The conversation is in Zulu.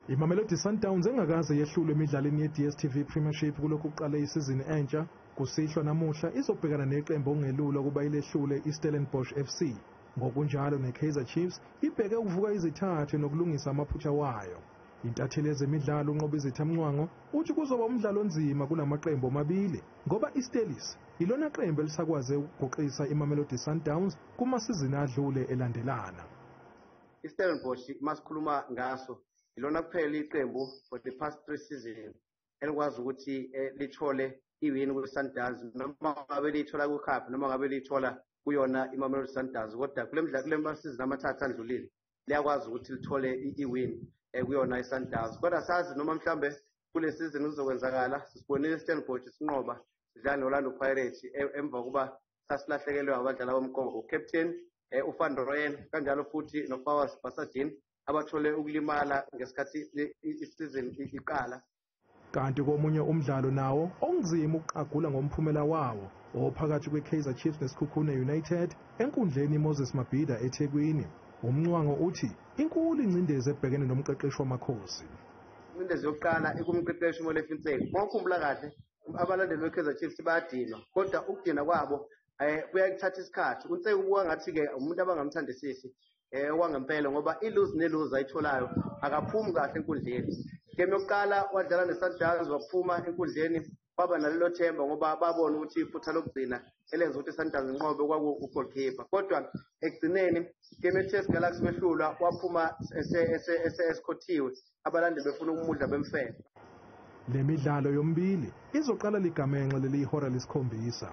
IMamelodi Sundowns engakaze yehlulwe emidlalweni ye-DStv Premiership kulokhu kuqale isizini entsha, kusihlwa namuhla izobhekana neqembu okungelula ukuba ilehlule iStellenbosch FC. Ngokunjalo neKaizer Chiefs ibheke ukuvuka izithathe nokulungisa amaphutha wayo. Intatheli yezemidlalo uNqobizitha Mncwango uthi kuzoba umdlalo onzima kulamaqembu omabili ngoba iStellies ilona qembu elisakwaze ukuguqisa iMamelodi Sundowns kumasizini adlule elandelana. IStellenbosch masikhuluma ngaso ilona kuphela iqembu for the past 3 seasons elikwazi ukuthi lithole iwin kwi-Sundowns, noma ngabe liyithola kwi-cup noma ngabe liyithola kuyona iMamelodi Sundowns, kodwa kule mdlalo kule masizini amathathu andlulile liyakwazi ukuthi lithole iwin kuyona iSundowns. Kodwa sazi noma mhlambe kule season kuzokwenzakala, sisibonile iStellenbosch sinqoba sidlala no-Orlando Pirates emva kokuba sasilahlekelwe abadlali abamqoka, ucaptain uVan Rooyen kanjalo futhi noFawaaz Basadien abathole ukulimala ngesikhathi isizini iqala. Kanti komunye umdlalo nawo onzima ukuqagula ngomphumela wawo ophakathi kwe-Kaizer Chiefs neSekhukhune United enkundleni Moses Mabhida eThekwini. UMncwango uthi inkulu ingcindezi ebhekene nomqeqeshi wamakhosi. Ingcindezi yokuqala ikumqeqeshi uMolefi Ntseki. Mawukhumbula kahle abalandeli be-Kaizer Chiefs bayadinwa, kodwa ukudinwa kwabo kuyakuthatha isikhathi. UNtseki ubuka ngathi-ke umuntu abangamthandisisi okwangempela ngoba ilose nelose ayitholayo akaphumi kahle enkundleni. Game yokuqala wadlala neSundowns waphuma enkundleni, kwaba nalelo themba ngoba babona ukuthi iphutha lokugcina elenza ukuthi iSundowns inqobe kwaku-goalkeeper, kodwa ekugcineni game ye-TS Galaxy wehlulwa waphuma esekhothiwe, abalandeli befuna ukumudla bemfele. Le midlalo yomibili izoqala ligamenxe leli ihora lesikhombisa.